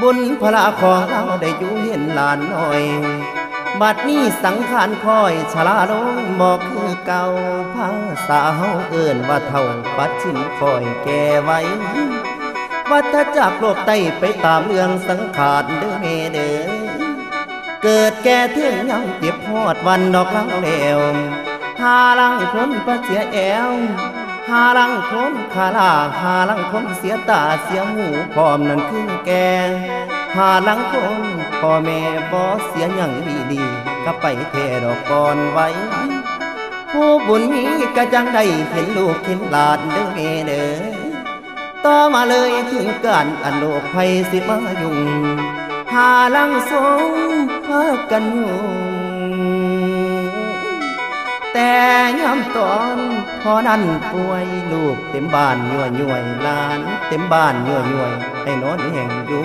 ບຸນພະລາຂອງເຮົາໄດ້ຢູ່ເຫັນຫຼານນ້ອຍ ບັດນີ້ສັງຂານຂ້ອຍຊະລາລົງບໍ່ຄືເກົ່າ ພາສາເຮົາເອີ້ນວ່າເຖົ້າ ປັດຖິ້ມຂ້ອຍແກ່ໄວ ວັດທະຈັກໂລກໃຕ້ໄປຕາມເລື່ອງສັງຂານເດີແມ່ເດີ ເກີດແກ່ເຖິງຍາມເຈັບຮອດວັນດອກລາແລ້ວ ຫາລັງຄົນປະເສຍແອວ ຫາລັງຄົນຂາລາ ຫາລັງຄົນເສຍຕາເສຍຫູ ພ້ອມນັ້ນຄືແກ່ ຫາລັງຄົນພໍ່ແມ່ບໍ່ເສຍຫຍັງດີໆ ກໍໄປແທ້ດອກກ່ອນໄວ ຜູ້ບຸນມີກະຈັ່ງໄດ້ເຫັນລູກເຫັນຫຼານເດີແມ່ເດີ ຕໍ່ມາເລີຍເຖິງການອັນໂລກໄພຊິມາຫຍຸ້ງ ຫາລັງສົງພາກັນຫຍຸ້ງ ແຕ່ຍາມຕອນພໍ່ນັ້ນປ່ວຍ ລູກເຕັມບ້ານຍົວໆ ຫຼານເຕັມບ້ານຍົວໆ ໃຫ້ນອນແຫ້ງຢູ່